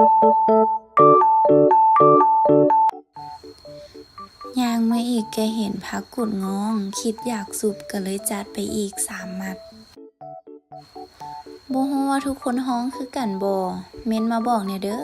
ຍ່າງມາອີກກໍເຫັນຜັກກູດງອງ, ຄິດຢາກສູບກໍເລີຍຈັດໄປອີກສາມມັດ. ບໍ່ຮູ້ວ່າທຸກຄົນຮ້ອງຄືກັນບໍ່? ເມັ້ນມາບອກແດ່ເດີ້.